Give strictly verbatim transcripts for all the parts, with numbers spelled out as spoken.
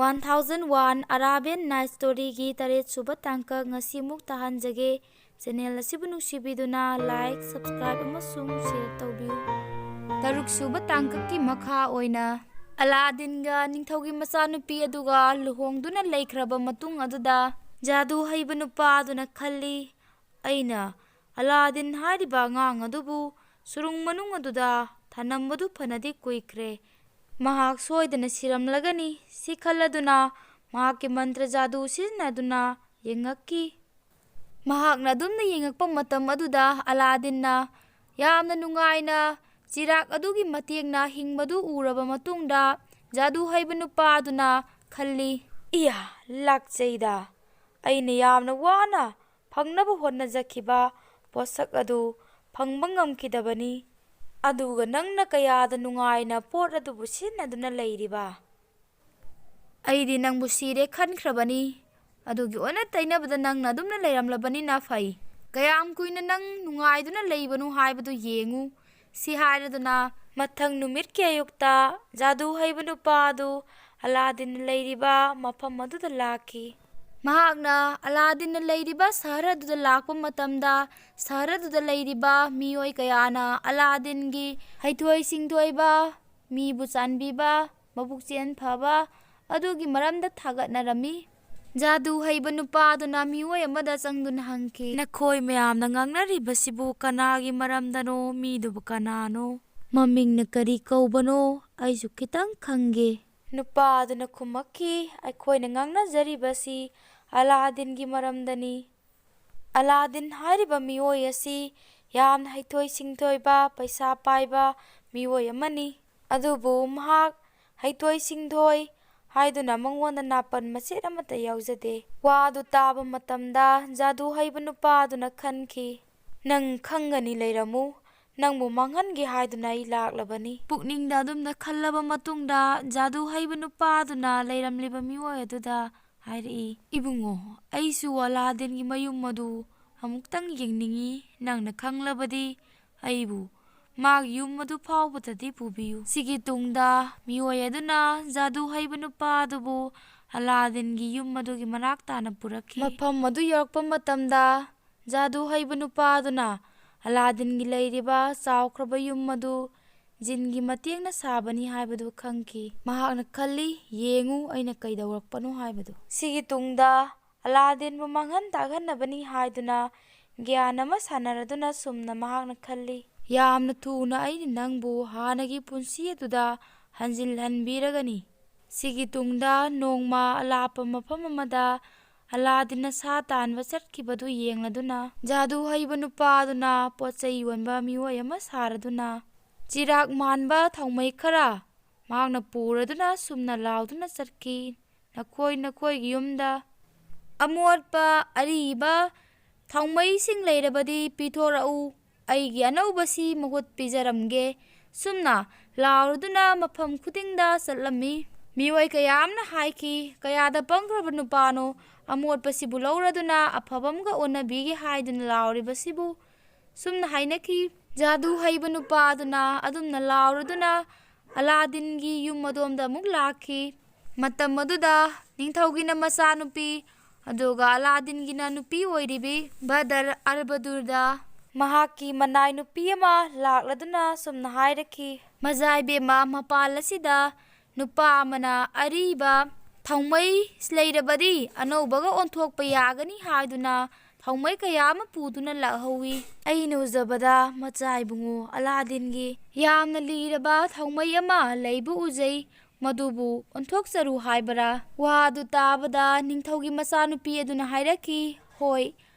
One thousand one Arabian Night Storyꯒꯤ ꯇꯔꯦꯠ ꯁꯨꯕ ꯇꯥꯡꯀꯛ ꯉꯁꯤꯃꯨꯛ ꯇꯥꯍꯟꯖꯒꯦ꯫ Channel ꯑꯁꯤꯕꯨ ꯅꯨꯡꯁꯤꯕꯤꯗꯨꯅ like, subscribe ꯑꯃꯁꯨꯡ share ꯇꯧꯕꯤꯌꯨ꯫ ꯇꯔꯨꯛ ꯁꯨꯕ ꯇꯥꯡꯀꯛꯀꯤ ꯃꯈꯥ ꯑꯣꯏꯅ, ꯑꯂꯥꯗꯤꯟꯒ ꯅꯤꯡꯊꯧꯒꯤ ꯃꯆꯥꯅꯨꯄꯤ ꯑꯗꯨꯒ ꯂꯨꯍꯣꯡꯗꯨꯅ ꯂꯩꯈ꯭ꯔꯕ ꯃꯇꯨꯡ ꯑꯗꯨꯗ, ꯖꯥꯗꯨ ꯍꯩꯕ ꯅꯨꯄꯥ ꯑꯗꯨꯅ ꯈꯜꯂꯤ, "ꯑꯩꯅ ꯑꯂꯥꯗꯤꯟ ꯍꯥꯏꯔꯤꯕ ꯑꯉꯥꯡ ꯑꯗꯨꯕꯨ ꯁꯨꯔꯨꯡ ꯃꯅꯨꯡ ꯑꯗꯨꯗ ꯊꯅꯝꯕꯗꯨ ꯐꯅꯗꯤ ꯀꯨꯏꯈ꯭ꯔꯦ꯫ ꯃꯍꯥꯛ ꯁꯣꯏꯗꯅ ꯁꯤꯔꯝꯂꯒꯅꯤ" ꯁꯤ ꯈꯜꯂꯗꯨꯅ ꯃꯍꯥꯛꯀꯤ ꯃꯟꯇ꯭ꯔ ꯖꯥꯗꯨ ꯁꯤꯖꯤꯟꯅꯗꯨꯅ ꯌꯦꯡꯉꯛꯈꯤ꯫ ꯃꯍꯥꯛꯅ ꯑꯗꯨꯝꯅ ꯌꯦꯡꯉꯛꯄ ꯃꯇꯝ ꯑꯗꯨꯗ ꯑꯂꯥꯗꯤꯟꯅ ꯌꯥꯝꯅ ꯅꯨꯡꯉꯥꯏꯅ ꯆꯤꯔꯥꯛ ꯑꯗꯨꯒꯤ ꯃꯇꯦꯡꯅ ꯍꯤꯡꯕꯗꯨ ꯎꯔꯕ ꯃꯇꯨꯡꯗ, ꯖꯥꯗꯨ ꯍꯩꯕ ꯅꯨꯄꯥ ꯑꯗꯨꯅ ꯈꯜꯂꯤ, "ꯏꯌꯥ, ꯂꯥꯛꯆꯩꯗ! ꯑꯩꯅ ꯌꯥꯝꯅ ꯋꯥꯅ ꯐꯪꯅꯕ ꯍꯣꯠꯅꯖꯈꯤꯕ ꯄꯣꯠꯁꯛ ꯑꯗꯨ ꯐꯪꯕ ꯉꯝꯈꯤꯗꯕꯅꯤ꯫ ꯑꯗꯨꯒ ꯅꯪꯅ ꯀꯌꯥꯗ ꯅꯨꯡꯉꯥꯏꯅ ꯄꯣꯠ ꯑꯗꯨꯕꯨ ꯁꯤꯖꯤꯟꯅꯗꯨꯅ ꯂꯩꯔꯤꯕ? ꯑꯩꯗꯤ ꯅꯪꯕꯨ ꯁꯤꯔꯦ ꯈꯟꯈ꯭ꯔꯕꯅꯤ꯫ ꯑꯗꯨꯒꯤ ꯑꯣꯟꯅ ꯇꯩꯅꯕꯗ ꯅꯪꯅ ꯑꯗꯨꯝꯅ ꯂꯩꯔꯝꯂꯕꯅꯤꯅ ꯐꯩ꯫ ꯀꯌꯥꯝ ꯀꯨꯏꯅ ꯅꯪ ꯅꯨꯡꯉꯥꯏꯗꯨꯅ ꯂꯩꯕꯅꯣ ꯍꯥꯏꯕꯗꯨ ꯌꯦꯡꯉꯨ" ꯁꯤ ꯍꯥꯏꯔꯗꯨꯅ, ꯃꯊꯪ ꯅꯨꯃꯤꯠꯀꯤ ꯑꯌꯨꯛꯇ ꯖꯥꯗꯨ ꯍꯩꯕ ꯅꯨꯄꯥ ꯑꯗꯨ ꯑꯂꯥꯗꯤꯟꯅ ꯂꯩꯔꯤꯕ ꯃꯐꯝ ꯑꯗꯨꯗ ꯂꯥꯛꯈꯤ꯫ ꯃꯍꯥꯛꯅ ꯑꯂꯥꯗꯤꯟꯅ ꯂꯩꯔꯤꯕ ꯁꯍꯔ ꯑꯗꯨꯗ ꯂꯥꯛꯄ ꯃꯇꯝꯗ, ꯁꯍꯔ ꯑꯗꯨꯗ ꯂꯩꯔꯤꯕ ꯃꯤꯑꯣꯏ ꯀꯌꯥꯅ ꯑꯂꯥꯗꯤꯟꯒꯤ ꯍꯩꯊꯣꯏ ꯁꯤꯡꯊꯣꯏꯕ, ꯃꯤꯕꯨ ꯆꯥꯟꯕꯤꯕ, ꯃꯕꯨꯛꯆꯦꯜ ꯐꯕ ꯑꯗꯨꯒꯤ ꯃꯔꯝꯗ ꯊꯥꯒꯠꯅꯔꯝꯃꯤ꯫ ꯖꯥꯗꯨ ꯍꯩꯕ ꯅꯨꯄꯥ ꯑꯗꯨꯅ ꯃꯤꯑꯣꯏ ꯑꯃꯗ ꯆꯪꯗꯨꯅ ꯍꯪꯈꯤ, "ꯅꯈꯣꯏ ꯃꯌꯥꯝꯅ ꯉꯥꯡꯅꯔꯤꯕꯁꯤꯕꯨ ꯀꯅꯥꯒꯤ ꯃꯔꯝꯗꯅꯣ? ꯃꯤꯗꯨꯕꯨ ꯀꯅꯥꯅꯣ? ꯃꯃꯤꯡꯅ ꯀꯔꯤ ꯀꯧꯕꯅꯣ? ꯑꯩꯁꯨ ꯈꯤꯇꯪ ꯈꯪꯒꯦ꯫" ꯅꯨꯄꯥ ꯑꯗꯨꯅ ꯈꯨꯝꯃꯛꯈꯤ, "ꯑꯩꯈꯣꯏꯅ ꯉꯥꯡꯅꯖꯔꯤꯕꯁꯤ ꯑꯂꯥꯗꯤꯟꯒꯤ ꯃꯔꯝꯗꯅꯤ꯫ ꯑꯂꯥꯗꯤꯟ ꯍꯥꯏꯔꯤꯕ ꯃꯤꯑꯣꯏ ꯑꯁꯤ ꯌꯥꯝꯅ ꯍꯩꯊꯣꯏ ꯁꯤꯡꯊꯣꯏꯕ, ꯄꯩꯁꯥ ꯄꯥꯏꯕ ꯃꯤꯑꯣꯏ ꯑꯃꯅꯤ꯫ ꯑꯗꯨꯕꯨ ꯃꯍꯥꯛ ꯍꯩꯊꯣꯏ ꯁꯤꯡꯊꯣꯏ ꯍꯥꯏꯗꯨꯅ ꯃꯉꯣꯟꯗ ꯅꯥꯄꯟ ꯃꯆꯦꯠ ꯑꯃꯠꯇ ꯌꯥꯎꯖꯗꯦ꯫" ꯋꯥ ꯑꯗꯨ ꯇꯥꯕ ꯃꯇꯝꯗ ꯖꯥꯗꯨ ꯍꯩꯕ ꯅꯨꯄꯥ ꯑꯗꯨꯅ ꯈꯟꯈꯤ, "ꯅꯪ ꯈꯪꯒꯅꯤ, ꯂꯩꯔꯝꯃꯨ, ꯅꯪꯕꯨ ꯃꯥꯡꯍꯟꯒꯦ ꯍꯥꯏꯗꯨꯅ ꯑꯩ ꯂꯥꯛꯂꯕꯅꯤ꯫" ꯄꯨꯛꯅꯤꯡꯗ ꯑꯗꯨꯝꯅ ꯈꯜꯂꯕ ꯃꯇꯨꯡꯗ, ꯖꯥꯗꯨ ꯍꯩꯕ ꯅꯨꯄꯥ ꯑꯗꯨꯅ ꯂꯩꯔꯝꯂꯤꯕ ꯃꯤꯑꯣꯏ ꯑꯗꯨꯗ ꯍꯥꯏꯔꯛꯏ, "ꯏꯕꯨꯡꯉꯣ, ꯑꯩꯁꯨ ꯑꯂꯥꯗꯤꯟꯒꯤ ꯃꯌꯨꯝ ꯑꯗꯨ ꯑꯃꯨꯛꯇꯪ ꯌꯦꯡꯅꯤꯡꯏ꯫ ꯅꯪꯅ ꯈꯪꯂꯕꯗꯤ ꯑꯩꯕꯨ ꯃꯥꯒꯤ ꯌꯨꯝ ꯑꯗꯨ ꯐꯥꯎꯕꯗꯗꯤ ꯄꯨꯕꯤꯌꯨ꯫ ꯁꯤꯒꯤ ꯇꯨꯡꯗ ꯃꯤꯑꯣꯏ ꯑꯗꯨꯅ ꯖꯥꯗꯨ ꯍꯩꯕ ꯅꯨꯄꯥ ꯑꯗꯨꯕꯨ ꯑꯂꯥꯗꯤꯟꯒꯤ ꯌꯨꯝ ꯑꯗꯨꯒꯤ ꯃꯅꯥꯛ ꯇꯥꯅ ꯄꯨꯔꯛꯈꯤ꯫ ꯃꯐꯝ ꯑꯗꯨ ꯌꯧꯔꯛꯄ ꯃꯇꯝꯗ ꯖꯥꯗꯨ ꯍꯩꯕ ꯅꯨꯄꯥ ꯑꯗꯨꯅ ꯑꯂꯥꯗꯤꯟꯒꯤ ꯂꯩꯔꯤꯕ ꯆꯥꯎꯈ꯭ꯔꯕ ꯌꯨꯝ ꯑꯗꯨ ꯖꯤꯟꯒꯤ ꯃꯇꯦꯡꯅ ꯁꯥꯕꯅꯤ ꯍꯥꯏꯕꯗꯨ ꯈꯪꯈꯤ꯫ ꯃꯍꯥꯛꯅ ꯈꯜꯂꯤ, "ꯌꯦꯡꯉꯨ, ꯑꯩꯅ ꯀꯩꯗꯧꯔꯛꯄꯅꯣ ꯍꯥꯏꯕꯗꯨ"꯫ ꯁꯤꯒꯤ ꯇꯨꯡꯗ ꯑꯂꯥꯗꯤꯟꯕꯨ ꯃꯥꯡꯍꯟ ꯇꯥꯛꯍꯟꯅꯕꯅꯤ ꯍꯥꯏꯗꯨꯅ ꯒ꯭ꯌꯥꯟ ꯑꯃ ꯁꯥꯟꯅꯔꯗꯨꯅ ꯁꯨꯝꯅ ꯃꯍꯥꯛꯅ ꯈꯜꯂꯤ, "ꯌꯥꯝꯅ ꯊꯨꯅ ꯑꯩꯅ ꯅꯪꯕꯨ ꯍꯥꯟꯅꯒꯤ ꯄꯨꯟꯁꯤ ꯑꯗꯨꯗ ꯍꯟꯖꯤꯜꯍꯟꯕꯤꯔꯒꯅꯤ"꯫ ꯁꯤꯒꯤ ꯇꯨꯡꯗ ꯅꯣꯡꯃ ꯑꯂꯥꯞꯄ ꯃꯐꯝ ꯑꯃꯗ ꯑꯂꯥꯗꯤꯟꯅ ꯁꯥ ꯇꯥꯟꯕ ꯆꯠꯈꯤꯕꯗꯨ ꯌꯦꯡꯂꯗꯨꯅ, ꯖꯥꯗꯨ ꯍꯩꯕ ꯅꯨꯄꯥ ꯑꯗꯨꯅ ꯄꯣꯠ ꯆꯩ ꯌꯣꯟꯕ ꯃꯤꯑꯣꯏ ꯑꯃ ꯁꯥꯔꯗꯨꯅ, ꯆꯤꯔꯥꯛ ꯃꯥꯟꯕ ꯊꯥꯎꯃꯩ ꯈꯔ ꯃꯍꯥꯛꯅ ꯄꯨꯔꯗꯨꯅ ꯁꯨꯝꯅ ꯂꯥꯎꯗꯨꯅ ꯆꯠꯈꯤ, "ꯅꯈꯣꯏ ꯅꯈꯣꯏꯒꯤ ꯌꯨꯝꯗ ꯑꯃꯣꯠꯄ ꯑꯔꯤꯕ ꯊꯥꯎꯃꯩꯁꯤꯡ ꯂꯩꯔꯕꯗꯤ ꯄꯤꯊꯣꯔꯛꯎ, ꯑꯩꯒꯤ ꯑꯅꯧꯕꯁꯤ ꯃꯍꯨꯠ ꯄꯤꯖꯔꯝꯒꯦ"꯫ ꯁꯨꯝꯅ ꯂꯥꯎꯔꯗꯨꯅ ꯃꯐꯝ ꯈꯨꯗꯤꯡꯗ ꯆꯠꯂꯝꯃꯤ꯫ ꯃꯤꯑꯣꯏ ꯀꯌꯥ ꯑꯃꯅ ꯍꯥꯏꯈꯤ, "ꯀꯌꯥꯗ ꯄꯪꯈ꯭ꯔꯕ ꯅꯨꯄꯥꯅꯣ, ꯑꯃꯣꯠꯄꯁꯤꯕꯨ ꯂꯧꯔꯗꯨꯅ ꯑꯐꯕ ꯑꯃꯒ ꯑꯣꯟꯅꯕꯤꯒꯦ" ꯍꯥꯏꯗꯨꯅ ꯂꯥꯎꯔꯤꯕꯁꯤꯕꯨ꯫ ꯁꯨꯝꯅ ꯍꯥꯏꯅꯈꯤ꯫ ꯖꯥꯗꯨ ꯍꯩꯕ ꯅꯨꯄꯥ ꯑꯗꯨꯅ ꯑꯗꯨꯝꯅ ꯂꯥꯎꯔꯗꯨꯅ ꯑꯂꯥꯗꯤꯟꯒꯤ ꯌꯨꯝ ꯑꯗꯣꯝꯗ ꯑꯃꯨꯛ ꯂꯥꯛꯈꯤ꯫ ꯃꯇꯝ ꯑꯗꯨꯗ ꯅꯤꯡꯊꯧꯒꯤꯅ ꯃꯆꯥꯅꯨꯄꯤ, ꯑꯗꯨꯒ ꯑꯂꯥꯗꯤꯟꯒꯤꯅ ꯅꯨꯄꯤ ꯑꯣꯏꯔꯤꯕꯤ ꯕꯗꯔ ꯑꯔꯕꯗꯨꯔꯗ ꯃꯍꯥꯛꯀꯤ ꯃꯅꯥꯏ ꯅꯨꯄꯤ ꯑꯃ ꯂꯥꯛꯂꯗꯨꯅ ꯁꯨꯝꯅ ꯍꯥꯏꯔꯛꯈꯤ, "ꯃꯖꯥ ꯏꯕꯦꯝꯃ, ꯃꯄꯥꯟ ꯑꯁꯤꯗ ꯅꯨꯄꯥ ꯑꯃꯅ ꯑꯔꯤꯕ ꯊꯥꯎꯃꯩ ꯂꯩꯔꯕꯗꯤ ꯑꯅꯧꯕꯒ ꯑꯣꯟꯊꯣꯛꯄ ꯌꯥꯒꯅꯤ" ꯍꯥꯏꯗꯨꯅ ꯊꯥꯎꯃꯩ ꯀꯌꯥ ꯑꯃ ꯄꯨꯗꯨꯅ ꯂꯥꯛꯍꯧꯋꯤ꯫ ꯑꯩꯅ ꯎꯖꯕꯗ ꯃꯆꯥ ꯏꯕꯨꯡꯉꯣ ꯑꯂꯥꯗꯤꯟꯒꯤ ꯌꯥꯝꯅ ꯂꯤꯔꯕ ꯊꯥꯎꯃꯩ ꯑꯃ ꯂꯩꯕ ꯎꯖꯩ, ꯃꯗꯨꯕꯨ ꯑꯣꯟꯊꯣꯛꯆꯔꯨ ꯍꯥꯏꯕꯔꯥ? ꯋꯥ ꯑꯗꯨ ꯇꯥꯕꯗ ꯅꯤꯡꯊꯧꯒꯤ ꯃꯆꯥꯅꯨꯄꯤ ꯑꯗꯨꯅ ꯍꯥꯏꯔꯛꯈꯤ, "ꯍꯣꯏ,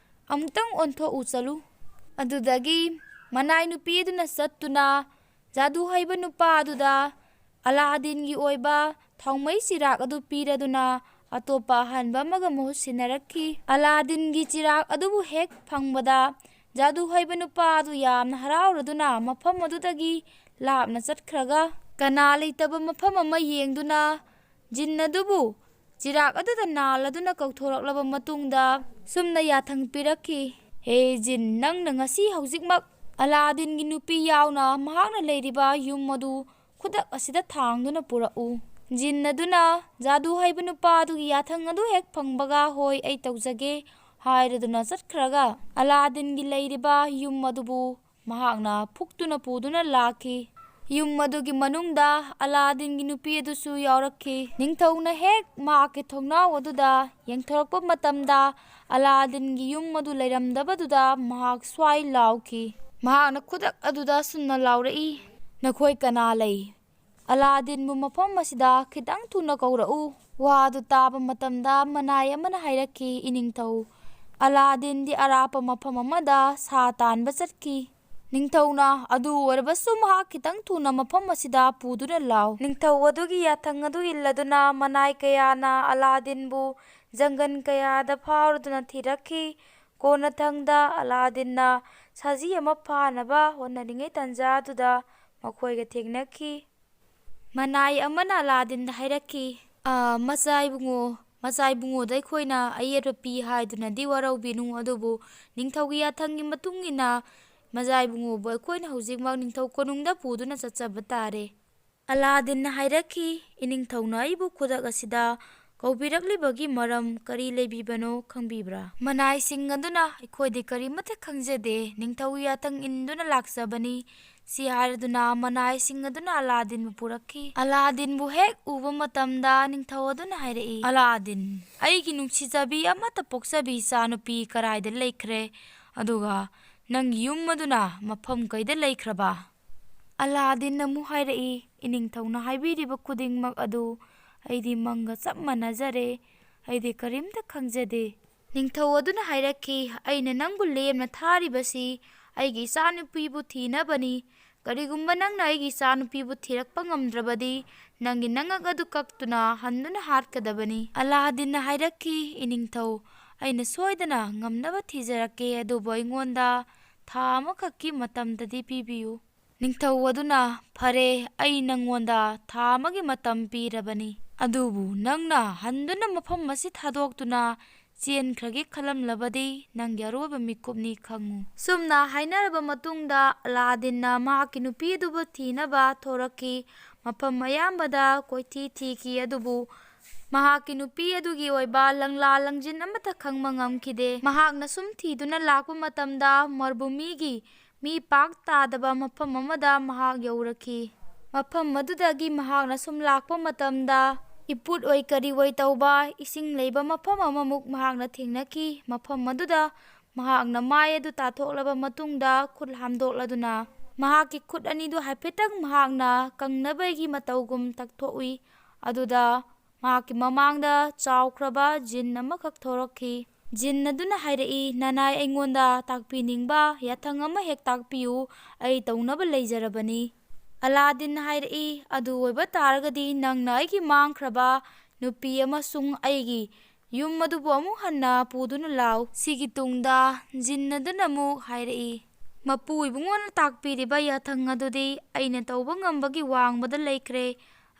ꯑꯃꯨꯛꯇꯪ ꯑꯣꯟꯊꯣꯛꯎ ꯆꯠꯂꯨ"꯫ ꯑꯗꯨꯗꯒꯤ ꯃꯅꯥꯏ ꯅꯨꯄꯤ ꯑꯗꯨꯅ ꯆꯠꯇꯨꯅ ꯖꯥꯗꯨ ꯍꯩꯕ ꯅꯨꯄꯥ ꯑꯗꯨꯗ ꯑꯂꯥꯗꯤꯟꯒꯤ ꯑꯣꯏꯕ ꯊꯥꯎꯃꯩ ꯆꯤꯔꯥꯛ ꯑꯗꯨ ꯄꯤꯔꯗꯨꯅ ꯑꯇꯣꯞꯄ ꯑꯍꯟꯕ ꯑꯃꯒ ꯃꯍꯨꯠ ꯁꯤꯟꯅꯔꯛꯈꯤ꯫ ꯑꯂꯥꯗꯤꯟꯒꯤ ꯆꯤꯔꯥꯛ ꯑꯗꯨꯕꯨ ꯍꯦꯛ ꯐꯪꯕꯗ ꯖꯥꯗꯨ ꯍꯩꯕ ꯅꯨꯄꯥ ꯑꯗꯨ ꯌꯥꯝꯅ ꯍꯔꯥꯎꯔꯗꯨꯅ ꯃꯐꯝ ꯑꯗꯨꯗꯒꯤ ꯂꯥꯞꯅ ꯆꯠꯈ꯭ꯔꯒ ꯀꯅꯥ ꯂꯩꯇꯕ ꯃꯐꯝ ꯑꯃ ꯌꯦꯡꯗꯨꯅ ꯖꯤꯟ ꯑꯗꯨꯕꯨ ꯆꯤꯔꯥꯛ ꯑꯗꯨꯗ ꯅꯥꯜꯂꯗꯨꯅ ꯀꯧꯊꯣꯔꯛꯂꯕ ꯃꯇꯨꯡꯗ ꯁꯨꯝꯅ ꯌꯥꯊꯪ ꯄꯤꯔꯛꯈꯤ, "ꯍꯦ ꯖꯤꯟ, ꯅꯪꯅ ꯉꯁꯤ ꯍꯧꯖꯤꯛꯃꯛ "ꯑꯂꯥꯗꯤꯟꯒꯤ ꯅꯨꯄꯤ ꯌꯥꯎꯅ ꯃꯍꯥꯛꯅ ꯂꯩꯔꯤꯕ ꯌꯨꯝ ꯑꯗꯨ ꯈꯨꯗꯛ ꯑꯁꯤꯗ ꯊꯥꯡꯗꯨꯅ ꯄꯨꯔꯛꯎ꯫" ꯖꯤꯟ ꯑꯗꯨꯅ ꯖꯥꯗꯨ ꯍꯩꯕ ꯅꯨꯄꯥ ꯑꯗꯨꯒꯤ ꯌꯥꯊꯪ ꯑꯗꯨ ꯍꯦꯛ ꯐꯪꯕꯒ, "ꯍꯣꯏ, ꯑꯩ ꯇꯧꯖꯒꯦ" ꯍꯥꯏꯔꯗꯨꯅ ꯆꯠꯈ꯭ꯔꯒ, ꯑꯂꯥꯗꯤꯟꯒꯤ ꯂꯩꯔꯤꯕ ꯌꯨꯝ ꯑꯗꯨꯕꯨ ꯃꯍꯥꯛꯅ ꯐꯨꯛꯇꯨꯅ ꯄꯨꯗꯨꯅ ꯂꯥꯛꯈꯤ꯫ ꯌꯨꯝ ꯑꯗꯨꯒꯤ ꯃꯅꯨꯡꯗ ꯑꯂꯥꯗꯤꯟꯒꯤ ꯅꯨꯄꯤ ꯑꯗꯨꯁꯨ ꯌꯥꯎꯔꯛꯈꯤ꯫ ꯅꯤꯡꯊꯧꯅ ꯍꯦꯛ ꯃꯍꯥꯛꯀꯤ ꯊꯣꯡꯅꯥꯎ ꯑꯗꯨꯗ ꯌꯦꯡꯊꯣꯔꯛꯄ ꯃꯇꯝꯗ, ꯑꯂꯥꯗꯤꯟꯒꯤ ꯌꯨꯝ ꯑꯗꯨ ꯂꯩꯔꯝꯗꯕꯗꯨꯗ ꯃꯍꯥꯛ ꯁ꯭ꯋꯥꯏ ꯂꯥꯎꯈꯤ꯫ ꯃꯍꯥꯛꯅ ꯈꯨꯗꯛ ꯑꯗꯨꯗ ꯁꯨꯝꯅ ꯂꯥꯎꯔꯛꯏ, "ꯅꯈꯣꯏ ꯀꯅꯥ ꯂꯩ? ꯑꯂꯥꯗꯤꯟꯕꯨ ꯃꯐꯝ ꯑꯁꯤꯗ ꯈꯤꯇꯪ ꯊꯨꯅ ꯀꯧꯔꯛꯎ꯫" ꯋꯥ ꯑꯗꯨ ꯇꯥꯕ ꯃꯇꯝꯗ ꯃꯅꯥꯏ ꯑꯃꯅ ꯍꯥꯏꯔꯛꯈꯤ, "ꯏꯅꯤꯡꯊꯧ, ꯑꯂꯥꯗꯤꯟꯗꯤ ꯑꯔꯥꯞꯄ ꯃꯐꯝ ꯑꯃꯗ ꯁꯥ ꯇꯥꯟꯕ ꯆꯠꯈꯤ꯫" ꯅꯤꯡꯊꯧꯅ, "ꯑꯗꯨ ꯑꯣꯏꯔꯕꯁꯨ ꯃꯍꯥꯛ ꯈꯤꯇꯪ ꯊꯨꯅ ꯃꯐꯝ ꯑꯁꯤꯗ ꯄꯨꯗꯨꯅ ꯂꯥꯎ꯫" ꯅꯤꯡꯊꯧ ꯑꯗꯨꯒꯤ ꯌꯥꯊꯪ ꯑꯗꯨ ꯏꯜꯂꯗꯨꯅ ꯃꯅꯥꯏ ꯀꯌꯥꯅ ꯑꯂꯥꯗꯤꯟꯕꯨ ꯖꯪꯒꯜ ꯀꯌꯥꯗ ꯐꯥꯎꯔꯗꯨꯅ ꯊꯤꯔꯛꯈꯤ꯫ ꯀꯣꯟꯅꯊꯪꯗ ꯑꯂꯥꯗꯤꯟꯅ ꯁꯖꯤ ꯑꯃ ꯐꯥꯅꯕ ꯍꯣꯠꯅꯔꯤꯉꯩ ꯇꯥꯟꯖꯥꯗꯨꯗ ꯃꯈꯣꯏꯒ ꯊꯦꯡꯅꯈꯤ꯫ ꯃꯅꯥꯏ ꯑꯃꯅ ꯑꯂꯥꯗꯤꯟꯗ ꯍꯥꯏꯔꯛꯈꯤ, "ꯑ, ꯃꯆꯥ ꯏꯕꯨꯡꯉꯣ, ꯃꯆꯥ ꯏꯕꯨꯡꯉꯣꯗ ꯑꯩꯈꯣꯏꯅ ꯑꯌꯦꯠꯄ ꯄꯤ ꯍꯥꯏꯗꯨꯅꯗꯤ ꯋꯥꯔꯧꯕꯤꯅꯨ, ꯑꯗꯨꯕꯨ ꯅꯤꯡꯊꯧꯒꯤ ꯌꯥꯊꯪꯒꯤ ꯃꯇꯨꯡ ꯏꯟꯅ ꯃꯆꯥ ꯏꯕꯨꯡꯉꯣꯕꯨ ꯑꯩꯈꯣꯏꯅ ꯍꯧꯖꯤꯛꯃꯛ ꯅꯤꯡꯊꯧ ꯀꯣꯅꯨꯡꯗ ꯄꯨꯗꯨꯅ ꯆꯠꯆꯕ ꯇꯥꯔꯦ꯫" ꯑꯂꯥꯗꯤꯟꯅ ꯍꯥꯏꯔꯛꯈꯤ, "ꯏꯅꯤꯡꯊꯧꯅ ꯑꯩꯕꯨ ꯈꯨꯗꯛ ꯑꯁꯤꯗ ꯀꯧꯕꯤꯔꯛꯂꯤꯕꯒꯤ ꯃꯔꯝ ꯀꯔꯤ ꯂꯩꯕꯤꯕꯅꯣ ꯈꯪꯕꯤꯕ꯭ꯔꯥ?" ꯃꯅꯥꯏꯁꯤꯡ ꯑꯗꯨꯅ, "ꯑꯩꯈꯣꯏꯗꯤ ꯀꯔꯤꯃꯠꯇ ꯈꯪꯖꯗꯦ, ꯅꯤꯡꯊꯧꯒꯤ ꯌꯥꯊꯪ ꯏꯟꯗꯨꯅ ꯂꯥꯛꯆꯕꯅꯤ꯫" ꯁꯤ ꯍꯥꯏꯔꯗꯨꯅ ꯃꯅꯥꯏꯁꯤꯡ ꯑꯗꯨꯅ ꯑꯂꯥꯗꯤꯟꯕꯨ ꯄꯨꯔꯛꯈꯤ꯫ ꯑꯂꯥꯗꯤꯟꯕꯨ ꯍꯦꯛ ꯎꯕ ꯃꯇꯝꯗ ꯅꯤꯡꯊꯧ ꯑꯗꯨꯅ ꯍꯥꯏꯔꯛꯏ, "ꯑꯂꯥꯗꯤꯟ, ꯑꯩꯒꯤ ꯅꯨꯡꯁꯤꯖꯕꯤ ꯑꯃꯠꯇ ꯄꯣꯛꯆꯕꯤ ꯏꯆꯥꯅꯨꯄꯤ ꯀꯔꯥꯏꯗ ꯂꯩꯈ꯭ꯔꯦ? ꯑꯗꯨꯒ ꯅꯪꯒꯤ ꯌꯨꯝ ꯑꯗꯨꯅ ꯃꯐꯝ ꯀꯩꯗ ꯂꯩꯈ꯭ꯔꯕ?" ꯑꯂꯥꯗꯤꯟ ꯑꯃꯨꯛ ꯍꯥꯏꯔꯛꯏ, "ꯏꯅꯤꯡꯊꯧꯅ ꯍꯥꯏꯕꯤꯔꯤꯕ ꯈꯨꯗꯤꯡꯃꯛ ꯑꯗꯨ ꯑꯩꯗꯤ ꯃꯪꯒ ꯆꯞ ꯃꯥꯟꯅꯖꯔꯦ꯫ ꯑꯩꯗꯤ ꯀꯔꯤꯝꯇ ꯈꯪꯖꯗꯦ꯫" ꯅꯤꯡꯊꯧ ꯑꯗꯨꯅ ꯍꯥꯏꯔꯛꯈꯤ, "ꯑꯩꯅ ꯅꯪꯕꯨ ꯂꯦꯝꯅ ꯊꯥꯔꯤꯕꯁꯤ ꯑꯩꯒꯤ ꯏꯆꯥꯅꯨꯄꯤꯕꯨ ꯊꯤꯅꯕꯅꯤ꯫ ꯀꯔꯤꯒꯨꯝꯕ ꯅꯪꯅ ꯑꯩꯒꯤ ꯏꯆꯥꯅꯨꯄꯤꯕꯨ ꯊꯤꯔꯛꯄ ꯉꯝꯗ꯭ꯔꯕꯗꯤ, ꯅꯪꯒꯤ ꯅꯉꯛ ꯑꯗꯨ ꯀꯛꯇꯨꯅ ꯍꯟꯗꯨꯅ ꯍꯥꯠꯀꯗꯕꯅꯤ꯫" ꯑꯂꯥꯗꯤꯟꯅ ꯍꯥꯏꯔꯛꯈꯤ, "ꯏꯅꯤꯡꯊꯧ, ꯑꯩꯅ ꯁꯣꯏꯗꯅ ꯉꯝꯅꯕ ꯊꯤꯖꯔꯛꯀꯦ, ꯑꯗꯨꯕꯨ ꯑꯩꯉꯣꯟꯗ ꯊꯥ ꯑꯃꯈꯛꯀꯤ ꯃꯇꯝꯗꯗꯤ ꯄꯤꯕꯤꯌꯨ꯫" ꯅꯤꯡꯊꯧ ꯑꯗꯨꯅ, "ꯐꯔꯦ, ꯑꯩ ꯅꯪꯉꯣꯟꯗ ꯊꯥ ꯑꯃꯒꯤ ꯃꯇꯝ ꯄꯤꯔꯕꯅꯤ, ꯑꯗꯨꯕꯨ ꯅꯪꯅ ꯍꯟꯗꯨꯅ ꯃꯐꯝ ꯑꯁꯤ ꯊꯥꯗꯣꯛꯇꯨꯅ ꯆꯦꯟꯈ꯭ꯔꯒꯦ ꯈꯜꯂꯝꯂꯕꯗꯤ ꯅꯪꯒꯤ ꯑꯔꯣꯏꯕ ꯃꯤꯀꯨꯞꯅꯤ ꯈꯪꯉꯨ꯫ ꯁꯨꯝꯅ ꯍꯥꯏꯅꯔꯕ ꯃꯇꯨꯡꯗ ꯑꯂꯥꯗꯤꯟꯅ ꯃꯍꯥꯛꯀꯤ ꯅꯨꯄꯤ ꯑꯗꯨꯕꯨ ꯊꯤꯅꯕ ꯊꯣꯔꯛꯈꯤ꯫ ꯃꯐꯝ ꯑꯌꯥꯝꯕꯗ ꯀꯣꯏꯊꯤ ꯊꯤꯈꯤ, ꯑꯗꯨꯕꯨ ꯃꯍꯥꯛꯀꯤ ꯅꯨꯄꯤ ꯑꯗꯨꯒꯤ ꯑꯣꯏꯕ ꯂꯪꯂꯥ ꯂꯪꯖꯤꯟ ꯑꯃꯠꯇ ꯈꯪꯕ ꯉꯝꯈꯤꯗꯦ꯫ ꯃꯍꯥꯛꯅ ꯁꯨꯝ ꯊꯤꯗꯨꯅ ꯂꯥꯛꯄ ꯃꯇꯝꯗ ꯃꯔꯨꯚꯨꯃꯤꯒꯤ ꯃꯤ ꯄꯥꯛ ꯇꯥꯗꯕ ꯃꯐꯝ ꯑꯃꯗ ꯃꯍꯥꯛ ꯌꯧꯔꯛꯈꯤ꯫ ꯃꯐꯝ ꯑꯗꯨꯗꯒꯤ ꯃꯍꯥꯛꯅ ꯁꯨꯝ ꯂꯥꯛꯄ ꯃꯇꯝꯗ ꯏꯄꯨꯠ ꯑꯣꯏ ꯀꯔꯤ ꯑꯣꯏ ꯇꯧꯕ ꯏꯁꯤꯡ ꯂꯩꯕ ꯃꯐꯝ ꯑꯃꯃꯨꯛ ꯃꯍꯥꯛꯅ ꯊꯦꯡꯅꯈꯤ꯫ ꯃꯐꯝ ꯑꯗꯨꯗ ꯃꯍꯥꯛꯅ ꯃꯥꯏ ꯑꯗꯨ ꯇꯥꯊꯣꯛꯂꯕ ꯃꯇꯨꯡꯗ ꯈꯨꯠ ꯍꯥꯝꯗꯣꯛꯂꯗꯨꯅ ꯃꯍꯥꯛꯀꯤ ꯈꯨꯠ ꯑꯅꯤꯗꯨ ꯍꯥꯏꯐꯦꯠꯇꯪ ꯃꯍꯥꯛꯅ ꯀꯪꯅꯕꯒꯤ ꯃꯇꯧꯒꯨꯝ ꯇꯛꯊꯣꯛꯏ꯫ ꯑꯗꯨꯗ ꯃꯍꯥꯛꯀꯤ ꯃꯃꯥꯡꯗ ꯆꯥꯎꯈ꯭ꯔꯕ ꯖꯤꯟ ꯑꯃꯈꯛ ꯊꯣꯔꯛꯈꯤ꯫ ꯖꯤꯟ ꯑꯗꯨꯅ ꯍꯥꯏꯔꯛꯏ, "ꯅꯅꯥꯏ ꯑꯩꯉꯣꯟꯗ ꯇꯥꯛꯄꯤꯅꯤꯡꯕ ꯌꯥꯊꯪ ꯑꯃ ꯍꯦꯛ ꯇꯥꯛꯄꯤꯌꯨ, ꯑꯩ ꯇꯧꯅꯕ ꯂꯩꯖꯔꯕꯅꯤ꯫" ꯑꯂꯥꯗꯤꯟꯅ ꯍꯥꯏꯔꯛꯏ, "ꯑꯗꯨ ꯑꯣꯏꯕ ꯇꯥꯔꯒꯗꯤ ꯅꯪꯅ ꯑꯩꯒꯤ ꯃꯥꯡꯈ꯭ꯔꯕ ꯅꯨꯄꯤ ꯑꯃꯁꯨꯡ ꯑꯩꯒꯤ ꯌꯨꯝ ꯑꯗꯨꯕꯨ ꯑꯃꯨꯛ ꯍꯟꯅ ꯄꯨꯗꯨꯅ ꯂꯥꯛꯎ꯫" ꯁꯤꯒꯤ ꯇꯨꯡꯗ ꯖꯤꯟ ꯑꯗꯨꯅ ꯑꯃꯨꯛ ꯍꯥꯏꯔꯛꯏ, "ꯃꯄꯨ ꯏꯕꯨꯡꯉꯣꯅ ꯇꯥꯛꯄꯤꯔꯤꯕ ꯌꯥꯊꯪ ꯑꯗꯨꯗꯤ ꯑꯩꯅ ꯇꯧꯕ ꯉꯝꯕꯒꯤ ꯋꯥꯡꯃꯗ ꯂꯩꯈ꯭ꯔꯦ꯫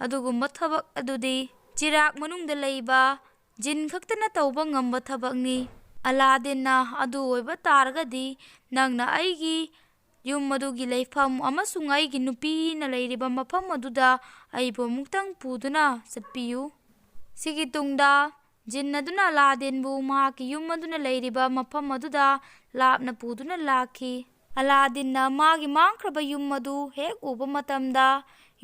ꯑꯗꯨꯒꯨꯝꯕ ꯊꯕꯛ ꯑꯗꯨꯗꯤ ꯆꯤꯔꯥꯛ ꯃꯅꯨꯡꯗ ꯂꯩꯕ ꯖꯤꯟ ꯈꯛꯇꯅ ꯇꯧꯕ ꯉꯝꯕ ꯊꯕꯛꯅꯤ꯫ ꯑꯂꯥꯗꯤꯟꯅ ꯑꯗꯨ ꯑꯣꯏꯕ ꯇꯥꯔꯒꯗꯤ ꯅꯪꯅ ꯑꯩꯒꯤ ꯌꯨꯝ ꯑꯗꯨꯒꯤ ꯂꯩꯐꯝ ꯑꯃꯁꯨꯡ ꯑꯩꯒꯤ ꯅꯨꯄꯤꯅ ꯂꯩꯔꯤꯕ ꯃꯐꯝ ꯑꯗꯨꯗ ꯑꯩꯕꯨ ꯑꯃꯨꯛꯇꯪ ꯄꯨꯗꯨꯅ ꯆꯠꯄꯤꯌꯨ꯫" ꯁꯤꯒꯤ ꯇꯨꯡꯗ ꯖꯤꯟ ꯑꯗꯨꯅ ꯑꯂꯥꯗꯤꯟꯕꯨ ꯃꯍꯥꯛꯀꯤ ꯌꯨꯝ ꯑꯗꯨꯅ ꯂꯩꯔꯤꯕ ꯃꯐꯝ ꯑꯗꯨꯗ ꯂꯥꯞꯅ ꯄꯨꯗꯨꯅ ꯂꯥꯛꯈꯤ꯫ ꯑꯂꯥꯗꯤꯟꯅ ꯃꯥꯒꯤ ꯃꯥꯡꯈ꯭ꯔꯕ ꯌꯨꯝ ꯑꯗꯨ ꯍꯦꯛ ꯎꯕ ꯃꯇꯝꯗ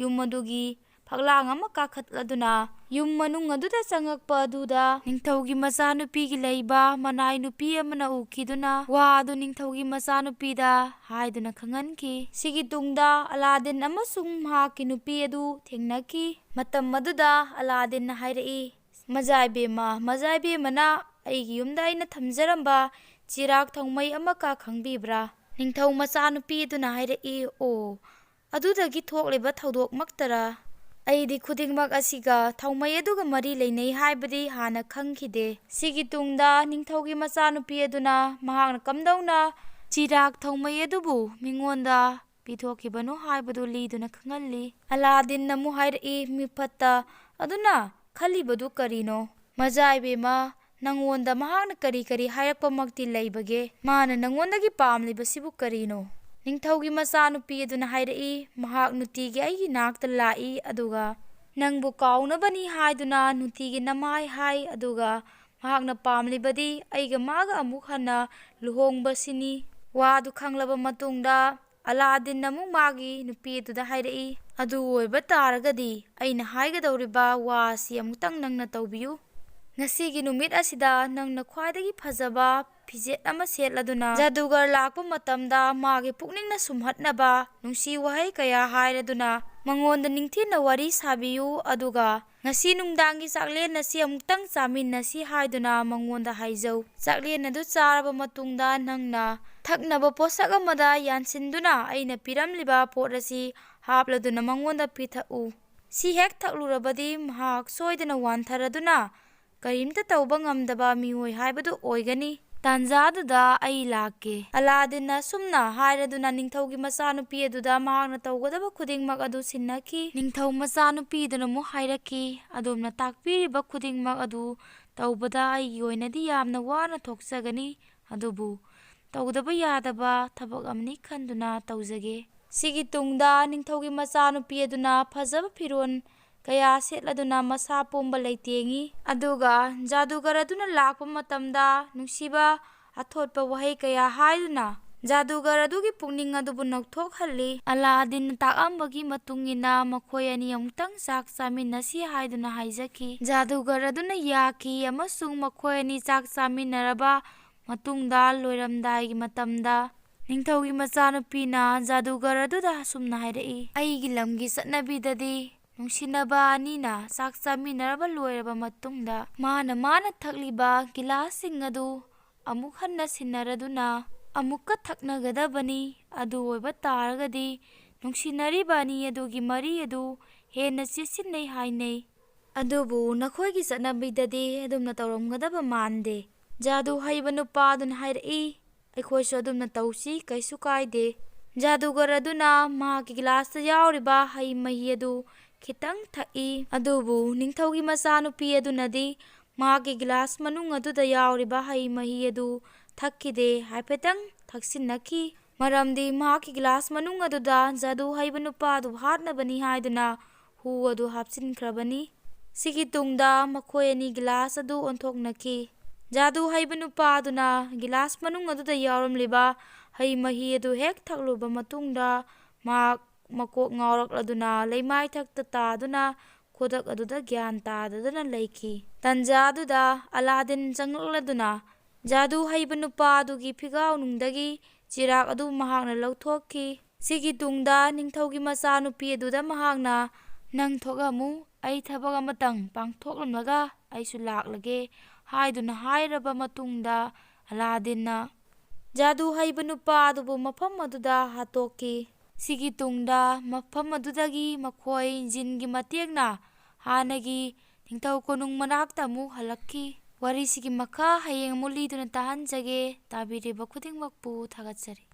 ꯌꯨꯝ ꯑꯗꯨꯒꯤ ꯐꯛꯂꯥꯡ ꯑꯃ ꯀꯥꯈꯠꯂꯗꯨꯅ ꯌꯨꯝ ꯃꯅꯨꯡ ꯑꯗꯨꯗ ꯆꯪꯉꯛꯄ ꯑꯗꯨꯗ ꯅꯤꯡꯊꯧꯒꯤ ꯃꯆꯥꯅꯨꯄꯤꯒꯤ ꯂꯩꯕ ꯃꯅꯥꯏ ꯅꯨꯄꯤ ꯑꯃꯅ ꯎꯈꯤꯗꯨꯅ ꯋꯥ ꯑꯗꯨ ꯅꯤꯡꯊꯧꯒꯤ ꯃꯆꯥꯅꯨꯄꯤꯗ ꯍꯥꯏꯗꯨꯅ ꯈꯪꯍꯟꯈꯤ꯫ ꯁꯤꯒꯤ ꯇꯨꯡꯗ ꯑꯂꯥꯗꯤꯟ ꯑꯃꯁꯨꯡ ꯃꯍꯥꯛꯀꯤ ꯅꯨꯄꯤ ꯑꯗꯨ ꯊꯦꯡꯅꯈꯤ꯫ ꯃꯇꯝ ꯑꯗꯨꯗ ꯑꯂꯥꯗꯤꯟꯅ ꯍꯥꯏꯔꯛꯏ, "ꯃꯖꯥꯏꯕꯦꯝꯃ, ꯃꯖꯥꯏꯕꯦꯝꯃꯅ ꯑꯩꯒꯤ ꯌꯨꯝꯗ ꯑꯩꯅ ꯊꯝꯖꯔꯝꯕ ꯆꯤꯔꯥꯛ ꯊꯧꯃꯩ ꯑꯃꯀ ꯈꯪꯕꯤꯕ꯭ꯔꯥ?" ꯅꯤꯡꯊꯧ ꯃꯆꯥꯅꯨꯄꯤ ꯑꯗꯨꯅ ꯍꯥꯏꯔꯛꯏ, "ꯑꯣ, ꯑꯗꯨꯗꯒꯤ ꯊꯣꯛꯂꯤꯕ ꯊꯧꯗꯣꯛꯃꯛꯇꯔꯥ? ꯑꯩꯗꯤ ꯈꯨꯗꯤꯡꯃꯛ ꯑꯁꯤꯒ ꯊꯧꯃꯩ ꯑꯗꯨꯒ ꯃꯔꯤ ꯂꯩꯅꯩ ꯍꯥꯏꯕꯗꯤ ꯍꯥꯟꯅ ꯈꯪꯈꯤꯗꯦ꯫" ꯁꯤꯒꯤ ꯇꯨꯡꯗ ꯅꯤꯡꯊꯧꯒꯤ ꯃꯆꯥꯅꯨꯄꯤ ꯑꯗꯨꯅ ꯃꯍꯥꯛꯅ ꯀꯝꯗꯧꯅ ꯆꯤꯔꯥꯛ ꯊꯧꯃꯩ ꯑꯗꯨꯕꯨ ꯃꯤꯉꯣꯟꯗ ꯄꯤꯊꯣꯛꯈꯤꯕꯅꯣ ꯍꯥꯏꯕꯗꯨ ꯂꯤꯗꯨꯅ ꯈꯪꯍꯜꯂꯤ꯫ ꯑꯂꯥꯗꯤꯟꯅ ꯑꯃꯨꯛ ꯍꯥꯏꯔꯛꯏ, "ꯃꯤꯐꯠꯇ ꯑꯗꯨꯅ ꯈꯜꯂꯤꯕꯗꯨ ꯀꯔꯤꯅꯣ?" "ꯃꯖꯥ ꯏꯕꯦꯝꯃ, ꯅꯪꯉꯣꯟꯗ ꯃꯍꯥꯛꯅ ꯀꯔꯤ ꯀꯔꯤ ꯍꯥꯏꯔꯛꯄꯃꯛꯇꯤ ꯂꯩꯕꯒꯦ? ꯃꯥꯅ ꯅꯪꯉꯣꯟꯗꯒꯤ ꯄꯥꯝꯂꯤꯕꯁꯤꯕꯨ ꯀꯔꯤꯅꯣ?" ꯅꯤꯡꯊꯧꯒꯤ ꯃꯆꯥꯅꯨꯄꯤ ꯑꯗꯨꯅ ꯍꯥꯏꯔꯛꯏ, "ꯃꯍꯥꯛ ꯅꯨꯡꯇꯤꯒꯤ ꯑꯩꯒꯤ ꯅꯥꯛꯇ ꯂꯥꯛꯏ, ꯑꯗꯨꯒ ꯅꯪꯕꯨ ꯀꯥꯎꯅꯕꯅꯤ ꯍꯥꯏꯗꯨꯅ ꯅꯨꯡꯇꯤꯒꯤ ꯅꯃꯥꯏ ꯍꯥꯏ, ꯑꯗꯨꯒ ꯃꯍꯥꯛꯅ ꯄꯥꯝꯂꯤꯕꯗꯤ ꯑꯩꯒ ꯃꯥꯒ ꯑꯃꯨꯛ ꯍꯟꯅ ꯂꯨꯍꯣꯡꯕꯁꯤꯅꯤ꯫" ꯋꯥꯗꯨ ꯈꯪꯂꯕ ꯃꯇꯨꯡꯗ ꯑꯂꯥꯗꯤꯟꯅ ꯑꯃꯨꯛ ꯃꯥꯒꯤ ꯅꯨꯄꯤ ꯑꯗꯨꯗ ꯍꯥꯏꯔꯛꯏ, "ꯑꯗꯨ ꯑꯣꯏꯕ ꯇꯥꯔꯒꯗꯤ ꯑꯩꯅ ꯍꯥꯏꯒꯗꯧꯔꯤꯕ ꯋꯥ ꯑꯁꯤ ꯑꯃꯨꯛꯇꯪ ꯅꯪꯅ ꯇꯧꯕꯤꯌꯨ꯫ ꯉꯁꯤꯒꯤ ꯅꯨꯃꯤꯠ ꯑꯁꯤꯗ ꯅꯪꯅ ꯈ꯭ꯋꯥꯏꯗꯒꯤ ꯐꯖꯕ ꯐꯤꯖꯦꯠ ꯑꯃ ꯁꯦꯠꯂꯗꯨꯅ ꯖꯥꯗꯨꯒꯔ ꯂꯥꯛꯄ ꯃꯇꯝꯗ ꯃꯥꯒꯤ ꯄꯨꯛꯅꯤꯡꯅ ꯁꯨꯝꯍꯠꯅꯕ ꯅꯨꯡꯁꯤ ꯋꯥꯍꯩ ꯀꯌꯥ ꯍꯥꯏꯔꯗꯨꯅ ꯃꯉꯣꯟꯗ ꯅꯤꯡꯊꯤꯅ ꯋꯥꯔꯤ ꯁꯥꯕꯤꯌꯨ, ꯑꯗꯨꯒ ꯉꯁꯤ ꯅꯨꯡꯗꯥꯡꯒꯤ ꯆꯥꯛꯂꯦꯟ ꯑꯁꯤ ꯑꯃꯨꯛꯇꯪ ꯆꯥꯃꯤꯟꯅꯁꯤ ꯍꯥꯏꯗꯨꯅ ꯃꯉꯣꯟꯗ ꯍꯥꯏꯖꯧ꯫ ꯆꯥꯛꯂꯦꯟ ꯑꯗꯨ ꯆꯥꯔꯕ ꯃꯇꯨꯡꯗ ꯅꯪꯅ ꯊꯛꯅꯕ ꯄꯣꯠꯁꯛ ꯑꯃꯗ ꯌꯥꯟꯁꯤꯟꯗꯨꯅ ꯑꯩꯅ ꯄꯤꯔꯝꯂꯤꯕ ꯄꯣꯠ ꯑꯁꯤ ꯍꯥꯞꯂꯗꯨꯅ ꯃꯉꯣꯟꯗ ꯄꯤꯊꯛꯎ꯫ ꯁꯤ ꯍꯦꯛ ꯊꯛꯂꯨꯔꯕꯗꯤ ꯃꯍꯥꯛ ꯁꯣꯏꯗꯅ ꯋꯥꯟꯊꯔꯗꯨꯅ ꯀꯔꯤꯝꯇ ꯇꯧꯕ ꯉꯝꯗꯕ ꯃꯤꯑꯣꯏ ꯍꯥꯏꯕꯗꯨ ꯑꯣꯏꯒꯅꯤ꯫ ꯇꯥꯟꯖꯥꯗꯨꯗ ꯑꯩ ꯂꯥꯛꯀꯦ꯫" ꯑꯂꯥꯗꯤꯟꯅ ꯑꯁꯨꯝꯅ ꯍꯥꯏꯔꯗꯨꯅ ꯅꯤꯡꯊꯧꯒꯤ ꯃꯆꯥꯅꯨꯄꯤ ꯑꯗꯨꯗ ꯃꯍꯥꯛꯅ ꯇꯧꯒꯗꯕ ꯈꯨꯗꯤꯡꯃꯛ ꯑꯗꯨ ꯁꯤꯟꯅꯈꯤ꯫ ꯅꯤꯡꯊꯧ ꯃꯆꯥꯅꯨꯄꯤꯗꯨꯅ ꯑꯃꯨꯛ ꯍꯥꯏꯔꯛꯈꯤ, "ꯑꯗꯣꯝꯅ ꯇꯥꯛꯄꯤꯔꯤꯕ ꯈꯨꯗꯤꯡꯃꯛ ꯑꯗꯨ ꯇꯧꯕꯗ ꯑꯩꯒꯤ ꯑꯣꯏꯅꯗꯤ ꯌꯥꯝꯅ ꯋꯥꯅ ꯊꯣꯛꯆꯒꯅꯤ, ꯑꯗꯨꯕꯨ ꯇꯧꯗꯕ ꯌꯥꯗꯕ ꯊꯕꯛ ꯑꯃꯅꯤ ꯈꯟꯗꯨꯅ ꯇꯧꯖꯒꯦ꯫" ꯁꯤꯒꯤ ꯇꯨꯡꯗ ꯅꯤꯡꯊꯧꯒꯤ ꯃꯆꯥꯅꯨꯄꯤ ꯑꯗꯨꯅ ꯐꯖꯕ ꯐꯤꯔꯣꯜ ꯀꯌꯥ ꯁꯦꯠꯂꯗꯨꯅ ꯃꯁꯥ ꯄꯨꯝꯕ ꯂꯩꯇꯦꯡꯉꯤ꯫ ꯑꯗꯨꯒ ꯖꯥꯗꯨꯒꯔ ꯑꯗꯨꯅ ꯂꯥꯛꯄ ꯃꯇꯝꯗ ꯅꯨꯡꯁꯤꯕ ꯑꯊꯣꯠꯄ ꯋꯥꯍꯩ ꯀꯌꯥ ꯍꯥꯏꯗꯨꯅ ꯖꯥꯗꯨꯒꯔ ꯑꯗꯨꯒꯤ ꯄꯨꯛꯅꯤꯡ ꯑꯗꯨꯕꯨ ꯅꯧꯊꯣꯛꯍꯜꯂꯤ꯫ ꯑꯂꯥꯗꯤꯟꯅ ꯇꯥꯛꯂꯝꯕꯒꯤ ꯃꯇꯨꯡ ꯏꯟꯅ ꯃꯈꯣꯏ ꯑꯅꯤ ꯑꯃꯨꯛꯇꯪ ꯆꯥꯛ ꯆꯥꯃꯤꯟꯅꯁꯤ ꯍꯥꯏꯗꯨꯅ ꯍꯥꯏꯖꯈꯤ꯫ ꯖꯥꯗꯨꯒꯔ ꯑꯗꯨꯅ ꯌꯥꯈꯤ ꯑꯃꯁꯨꯡ ꯃꯈꯣꯏ ꯑꯅꯤ ꯆꯥꯛ ꯆꯥꯃꯤꯟꯅꯔꯕ ꯃꯇꯨꯡꯗ ꯂꯣꯏꯔꯝꯗꯥꯏꯒꯤ ꯃꯇꯝꯗ ꯅꯤꯡꯊꯧꯒꯤ ꯃꯆꯥꯅꯨꯄꯤꯅ ꯖꯥꯗꯨꯒꯔ ꯑꯗꯨꯗ ꯑꯁꯨꯝꯅ ꯍꯥꯏꯔꯛꯏ, "ꯑꯩꯒꯤ ꯂꯝꯒꯤ ꯆꯠꯅꯕꯤꯗꯗꯤ ꯅꯨꯡꯁꯤꯅꯕ ꯑꯅꯤꯅ ꯆꯥꯛ ꯆꯥꯃꯤꯟꯅꯔꯕ ꯂꯣꯏꯔꯕ ꯃꯇꯨꯡꯗ ꯃꯥꯅ ꯃꯥꯅ ꯊꯛꯂꯤꯕ ꯒꯤꯂꯥꯁꯁꯤꯡ ꯑꯗꯨ ꯑꯃꯨꯛ ꯍꯟꯅ ꯁꯤꯟꯅꯔꯗꯨꯅ ꯑꯃꯨꯛꯀ ꯊꯛꯅꯒꯗꯕꯅꯤ꯫ ꯑꯗꯨ ꯑꯣꯏꯕ ꯇꯥꯔꯒꯗꯤ ꯅꯨꯡꯁꯤꯅꯔꯤꯕ ꯑꯅꯤ ꯑꯗꯨꯒꯤ ꯃꯔꯤ ꯑꯗꯨ ꯍꯦꯟꯅ ꯆꯦꯠꯁꯤꯟꯅꯩ ꯍꯥꯏꯅꯩ꯫ ꯑꯗꯨꯕꯨ ꯅꯈꯣꯏꯒꯤ ꯆꯠꯅꯕꯤꯗꯗꯤ ꯑꯗꯨꯝꯅ ꯇꯧꯔꯝꯒꯗꯕ ꯃꯥꯟꯗꯦ꯫" ꯖꯥꯗꯨ ꯍꯩꯕ ꯅꯨꯄꯥ ꯑꯗꯨꯅ ꯍꯥꯏꯔꯛꯏ, "ꯑꯩꯈꯣꯏꯁꯨ ꯑꯗꯨꯝꯅ ꯇꯧꯁꯤ, ꯀꯩꯁꯨ ꯀꯥꯏꯗꯦ꯫" ꯖꯥꯗꯨꯒꯔ ꯑꯗꯨꯅ ꯃꯍꯥꯛꯀꯤ ꯒꯤꯂꯥꯁꯇ ꯌꯥꯎꯔꯤꯕ ꯍꯩ ꯃꯍꯤ ꯑꯗꯨ ꯈꯤꯇꯪ ꯊꯛꯏ꯫ ꯑꯗꯨꯕꯨ ꯅꯤꯡꯊꯧꯒꯤ ꯃꯆꯥꯅꯨꯄꯤ ꯑꯗꯨꯅꯗꯤ ꯃꯍꯥꯛꯀꯤ ꯒꯤꯂꯥꯁ ꯃꯅꯨꯡ ꯑꯗꯨꯗ ꯌꯥꯎꯔꯤꯕ ꯍꯩ ꯃꯍꯤ ꯑꯗꯨ ꯊꯛꯈꯤꯗꯦ, ꯍꯥꯏꯐꯦꯠꯇꯪ ꯊꯛꯆꯤꯟꯅꯈꯤ꯫ ꯃꯔꯝꯗꯤ ꯃꯍꯥꯛꯀꯤ ꯒꯤꯂꯥꯁ ꯃꯅꯨꯡ ꯑꯗꯨꯗ ꯖꯥꯗꯨ ꯍꯩꯕ ꯅꯨꯄꯥ ꯑꯗꯨ ꯍꯥꯠꯅꯕꯅꯤ ꯍꯥꯏꯗꯨꯅ ꯍꯨ ꯑꯗꯨ ꯍꯥꯞꯆꯤꯟꯈ꯭ꯔꯕꯅꯤ꯫ ꯁꯤꯒꯤ ꯇꯨꯡꯗ ꯃꯈꯣꯏ ꯑꯅꯤ ꯒꯤꯂꯥꯁ ꯑꯗꯨ ꯑꯣꯟꯊꯣꯛꯅꯈꯤ꯫ ꯖꯥꯗꯨ ꯍꯩꯕ ꯅꯨꯄꯥ ꯑꯗꯨꯅ ꯒꯤꯂꯥꯁ ꯃꯅꯨꯡ ꯑꯗꯨꯗ ꯌꯥꯎꯔꯝꯂꯤꯕ ꯍꯩ ꯃꯍꯤ ꯑꯗꯨ ꯍꯦꯛ ꯊꯛꯂꯨꯕ ꯃꯇꯨꯡꯗ ꯃꯍꯥꯛ ꯃꯀꯣꯛ ꯉꯥꯎꯔꯛꯂꯗꯨꯅ ꯂꯩꯃꯥꯏꯊꯛꯇ ꯇꯥꯗꯨꯅ ꯈꯨꯗꯛ ꯑꯗꯨꯗ ꯒ꯭ꯌꯥꯟ ꯇꯥꯗꯗꯨꯅ ꯂꯩꯈꯤ꯫ ꯇꯟꯖꯥ ꯑꯗꯨꯗ ꯑꯂꯥꯗꯤꯟ ꯆꯪꯂꯛꯂꯗꯨꯅ ꯖꯥꯗꯨ ꯍꯩꯕ ꯅꯨꯄꯥ ꯑꯗꯨꯒꯤ ꯐꯤꯒꯥꯎꯅꯨꯡꯗꯒꯤ ꯆꯤꯔꯥꯛ ꯑꯗꯨ ꯃꯍꯥꯛꯅ ꯂꯧꯊꯣꯛꯈꯤ꯫ ꯁꯤꯒꯤ ꯇꯨꯡꯗ ꯅꯤꯡꯊꯧꯒꯤ ꯃꯆꯥꯅꯨꯄꯤ ꯑꯗꯨꯗ ꯃꯍꯥꯛꯅ, "ꯅꯪ ꯊꯣꯛꯂꯝꯃꯨ, ꯑꯩ ꯊꯕꯛ ꯑꯃꯇꯪ ꯄꯥꯡꯊꯣꯛꯂꯝꯂꯒ ꯑꯩꯁꯨ ꯂꯥꯛꯂꯒꯦ" ꯍꯥꯏꯗꯨꯅ ꯍꯥꯏꯔꯕ ꯃꯇꯨꯡꯗ, ꯑꯂꯥꯗꯤꯟꯅ ꯖꯥꯗꯨ ꯍꯩꯕ ꯅꯨꯄꯥ ꯑꯗꯨꯕꯨ ꯃꯐꯝ ꯑꯗꯨꯗ ꯍꯥꯠꯇꯣꯛꯈꯤ꯫ ꯁꯤꯒꯤ ꯇꯨꯡꯗ ꯃꯐꯝ ꯑꯗꯨꯗꯒꯤ ꯃꯈꯣꯏ ꯖꯤꯟꯒꯤ ꯃꯇꯦꯡꯅ ꯍꯥꯟꯅꯒꯤ ꯅꯤꯡꯊꯧ ꯀꯣꯅꯨꯡ ꯃꯅꯥꯛꯇ ꯑꯃꯨꯛ ꯍꯜꯂꯛꯈꯤ꯫ ꯋꯥꯔꯤꯁꯤꯒꯤ ꯃꯈꯥ ꯍꯌꯦꯡ ꯑꯃꯨꯛ ꯂꯤꯗꯨꯅ ꯇꯥꯍꯟꯖꯒꯦ꯫ ꯇꯥꯕꯤꯔꯤꯕ ꯈꯨꯗꯤꯡꯃꯛꯄꯨ ꯊꯥꯒꯠꯆꯔꯤ꯫